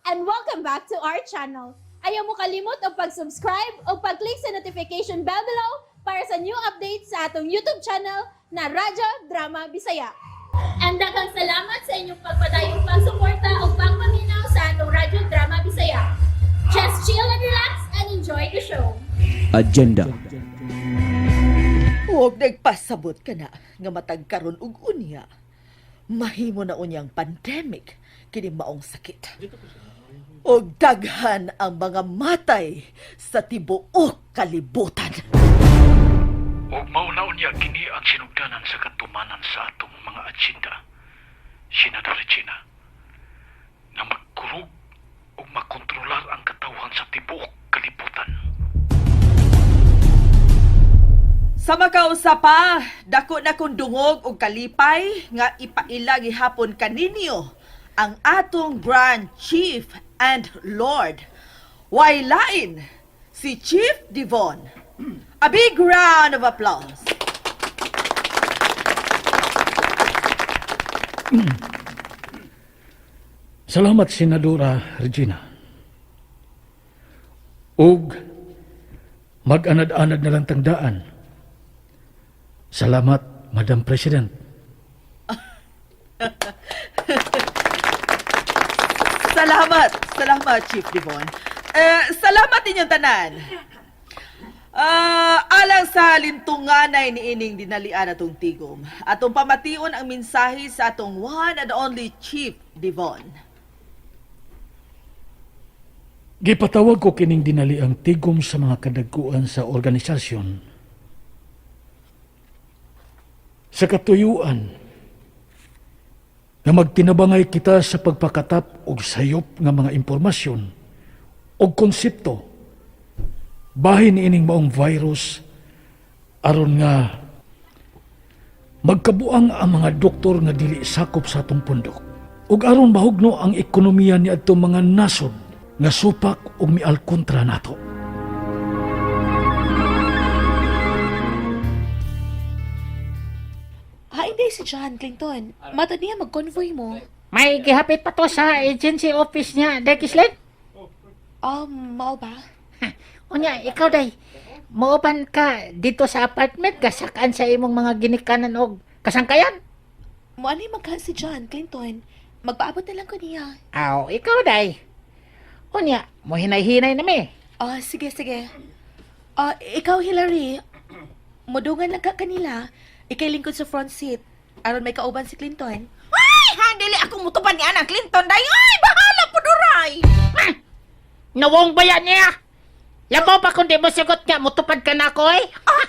And welcome back to our channel. Ayaw mo kalimot og pag-subscribe o pag-click sa notification bell below para sa new updates sa atong YouTube channel na Radyo Drama Bisaya. And daghang salamat sa inyong pagpadayong pagsuporta o pagpaminaw sa atong Radyo Drama Bisaya. Just chill and relax and enjoy the show. Agenda. Huwag nagpasabot ka na nga matag karon og unya. Mahimo na unyang pandemic kini maong sakit. Og daghan ang mga matay sa tibuok kalibutan. Ug mao na unya kini ang sinugdanan sa katumanan sa atong mga agenda, Senador Regina, nga magkurog ug makontrolar ang katawhan sa tibuok kalibutan. Sa makausa pa, dako na kong dungog og kalipay nga ipaila gihapon kaninyo ang atong Grand Chief and Lord. Way lain si Chief Devon. A big round of applause. Salamat, Senadora Regina. Ug mag-anad-anad na lang tangdaan. Salamat, Madam President. Salamat, salamat Chief Devon. Eh, salamat inyong tanan. Ah, alang sa lintunganay ni ining dinalian atong tigom. Atong pamation ang mensahe sa atong one and only Chief Devon. Gipatawag ko kining dinaliang tigom sa mga kadagkuan sa organisasyon. Sa katuyuan nga magtinabangay kita sa pagpakatap og sayop nga mga impormasyon og konsepto bahin ining maong virus aron nga magkabuang ang mga doktor nga dili sakop sa atong pundok ug aron mahugno ang ekonomiya ni adtong mga nasod nga supak ug mial kontra nato. Ha, hindi si John Clinton. Matod niya mag-convoy mo. May gihapit pa to sa agency office niya, Day Kislin. Mao ba? Unya, ikaw day, moopan ka dito sa apartment kasakaan sa imong mga ginikanan og kasangkayan. Mo ano yung magka si John Clinton? Magpaabot na lang ko niya. Aw, ikaw day. Unya, mo hinay-hinay na mi. Ah, sige, sige. Ah, ikaw, Hillary. Mudungan lang ka kanila. Ikay lingkod sa front seat. Aron may kauban si Clinton. Ay, handili ako mutupad ni Anang Clinton day. Ay, bahala po duray. Nawong ba yan niya? Labaw pa kundi mo sagot nga, mutupad ka na ako eh. Ah,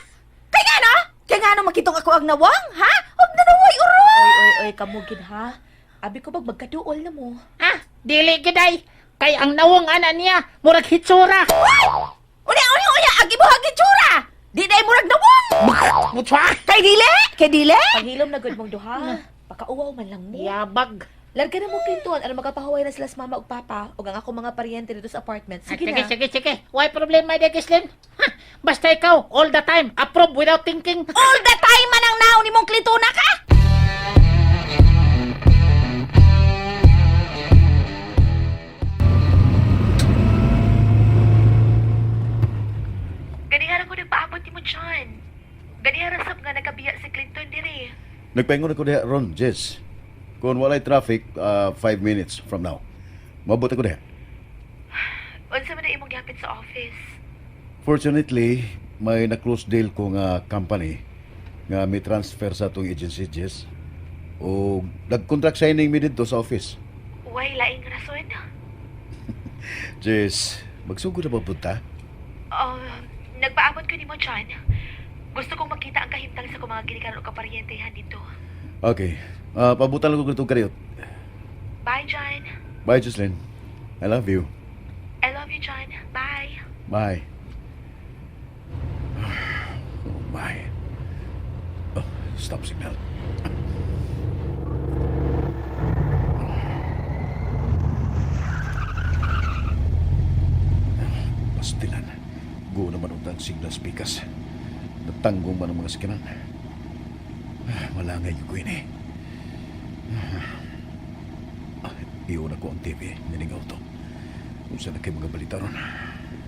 kay nga no? Kay nga no makitong ako ang nawang, ha? Ug nanaway uroy. Oy, oy, oy, kamugin ha. Abi ko bag magkaduol na mo. Ah, dili giday. Kay ang nawong ana niya, murag hitsura. Ay! Unya, unya, unya, agi mo hagi tsura. Di day murag nawong. Mutswa! Kay dili? Kay dili? Paghilom na gud mong duha. Pakauwaw man lang mo. Yabag. Larga na mo, Clinton. Aron makapahuway na sila sa mama ug papa ug ang ako mga paryente dito sa apartment. Ah, Sige sige, na. sige, sige. Why problema, Day Kislin? Ha, basta ikaw, all the time, approve without thinking. All the time man ang naon nimong Clintona ka? Ganihara ko nagpaabot ni mo, John. Ganihara sab nga nagkabiya si Clinton dire. Nagpaingon ako diha ron, Jess. Kung walay traffic, 5 minutes from now. Mabot ako diha. Unsa man na imong gihapit sa office? Fortunately, may na-close deal ko nga company nga may transfer sa atong agency, Jess. O nag-contract signing mi didto sa office. Way laing rason. Jess, magsugod na ba punta? Nagpaabot ko nimo, John. Gusto kong makita ang kahimtang sa kong mga ginikanan o kaparyentehan dito. Okay. Ah, pabutan lang ko itong kariyot. Bye, John. Bye, Jocelyn. I love you. I love you, John. Bye. Bye. Oh, my. Oh, stop signal. Pastilan. Go naman ang signal speakers. Natanggong man ang mga sikinan. Malangay ko ini. Ah, iyon ako ang TV. Nining auto. Unsa na kay mga balita ron?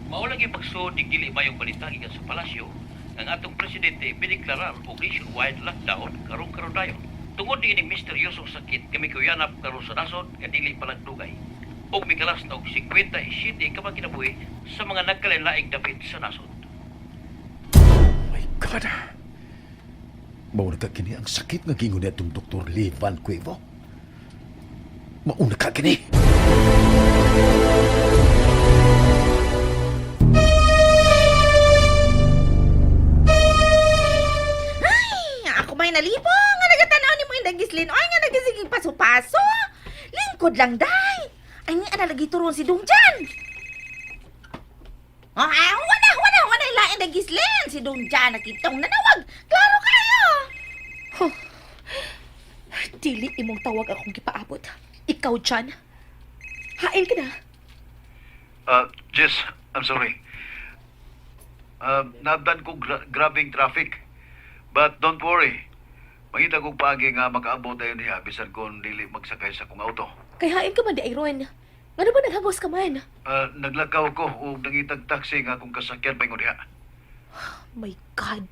Mao lagi pagsuod ni dili mayong balita gikan sa palasyo ang atong presidente bideklarar og nationwide lockdown karong karon dayon. Tungod niining misteryosong sakit kami kuyanap karon sa nasod nga dili palagdugay. Og mikalas na og 57 ka mga kinabuhi sa mga nagkalainlaing dapit sa nasod. My God! Mauna ka kini ang sakit nga gingon ni atong Dr. Lee Van Cuevo. Mauna ka kini! Ay, ako may nalipo nga nagatanaw ni mo Inday Gislin. Oy, nga nagasigig paso-paso. Lingkod lang, day. Ay, nga nalagi turon si Dungjan. Ah, wala, wala, wala ilain Inday Gislin. Si Dungjan nakitong nanawag. Klaro kayo. Dili imong tawag akong gipaabot. Ikaw, John. Hain ka na. Jess, I'm sorry. Naabdan ko grabing traffic. But don't worry. Mangita kong paagi nga makaabot tayo niya bisan kung dili magsakay sa kong auto. Kay hain ka man di Aaron. Ngano ba naghangos ka man? Naglakaw ko og nangitag taxi nga akong kasakyan paingon diha. My God.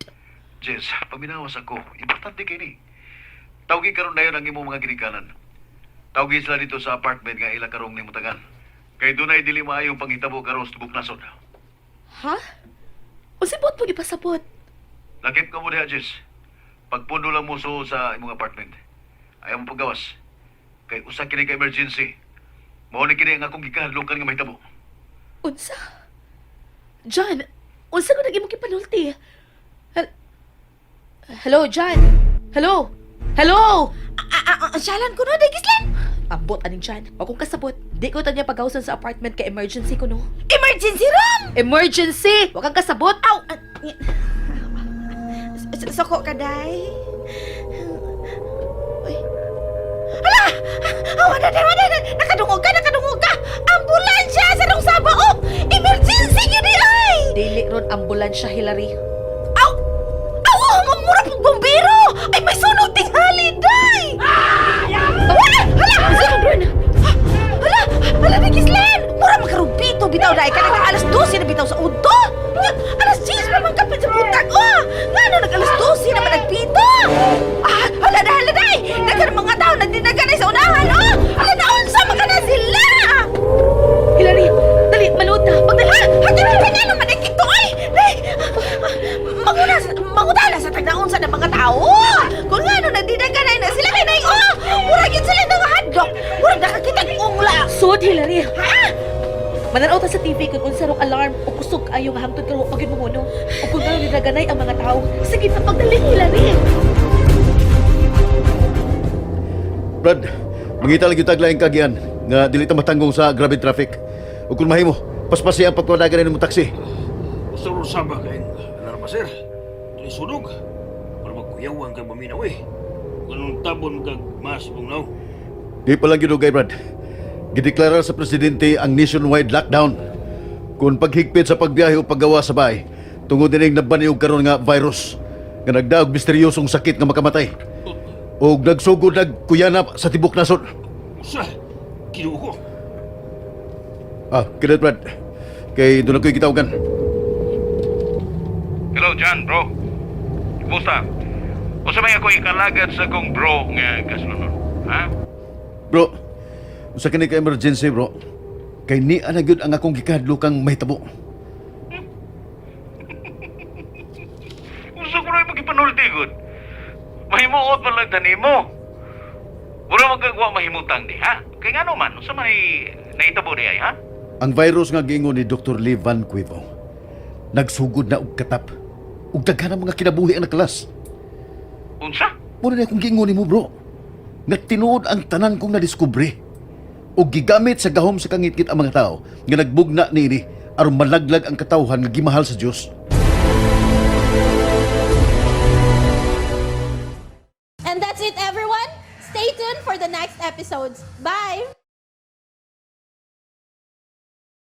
Jess, paminawas ako. Importante kini. Tawgi karon dayon ang imong mga ginikanan. Tawgi sila dito sa apartment nga ila karong nimutangan. Kay dunay dili maayong panghitabo karon sa tubok nasod. Ha? Usibot mo gipasabot. Lakip ka mo diha, Jess. Pagpundo lang mo so sa imong apartment. Ayaw mo paggawas. Kay usa kini ka emergency. Mao ni kini ang akong gikahadlokan nga mahitabo. Unsa? John, unsa ko nag imong gipanulti? Hello, John. Hello. Hello. Ah, ah, ah, syalan ko no, Day Gislin. Ambot aning John. Wa kong kasabot. Di ko tanya pagawsan sa apartment kay emergency ko no. Emergency room. Emergency! Wa kang kasabot. Aw, ah, soko ka, day. Uy. Hala! Ah, wala na, wala na. Nakadungog ka, nakadungog ka. Ambulansya sa dong sabaok. Emergency gyud ni ay. Dili ron ambulansya, Hillary. Aw! Aw, oh, mura pong bombero. Ay, may sunog tinghali, day. Ah! Hala! Unsa man ron? Hala! Hala, na Gislen! Mura makarupito bitaw dahil ka nag alas 12 na bitaw sa udto! Nga, alas 10 pa man kapit sa butag, oh! Nga no, nag alas 12 na man nagpito! Ah, hala na, hala na! Nagkan mga tao, nagdinaganay sa unahan, oh! Hala na, unsa man ka na sila! Hillary, dali, maluta. Pagdali. Ha? Hanggang na nga naman ay kito, ay! Day! Manguna, mangutala sa tagnaunsa ng mga tao! Kung nga no, nagdinaganay na sila kay nay, oh! Mura yun sila nang hadlok! Mura nakakitag ungla! Sud, Hillary. Ha? Mananaw ta sa TV kung unsa rong alarm o kusog ayo nga hangtod karon pagid mo no. O kung ngano niraganay ang mga tao. Sige na pagdali, Hillary. Brad, mangita lang yung taglaing kagyan nga dili ta matanggong sa grabe traffic. Ug kung mahimo, paspasi ang pagpadagan nimo taxi. Gusto ro saba kay alarma sir. Dili sunog. Para magkuyawan kag maminaw eh. Kung tabon kag mas bungnaw. Di pa lang yun, Brad. Gideklara sa presidente ang nationwide lockdown. Kung paghigpit sa pagbiyahe o paggawa sa bahay, tungod dining nabaniog karon nga virus nga nagdaog misteryosong sakit nga makamatay. O nagsugod nagkuyanap sa tibok nasod. Usa. Kinuo ko. Ah, kinat Brad. Kay doon ako'y gitawagan. Hello, John, bro. Kumusta? Unsa may ako ikalagad sa kong bro nga kaslunon? Ha? Bro, usa kini ka emergency bro. Kay ni ana gyud ang akong gikahadlokang mahitabo. Unsa ko rin magipanulti gud? Mahimuot man lang tanimo. Mura magkagwa mahimutang di, ha? Kay ngano man, unsa man ay naitabo di ay, ha? Ang virus nga giingon ni Dr. Lee Van Cuevo, nagsugod na og katap. Ug daghan ang mga kinabuhi ang nakalas. Unsa? Muna na akong giingon nimo bro. Nga tinuod ang tanan kong nadiskubre. Ug gigamit sa gahom sa kangitngit ang mga tao nga nagbugna niini aron malaglag ang katawhan nga gimahal sa Dios. And that's it, everyone. Stay tuned for the next episodes. Bye!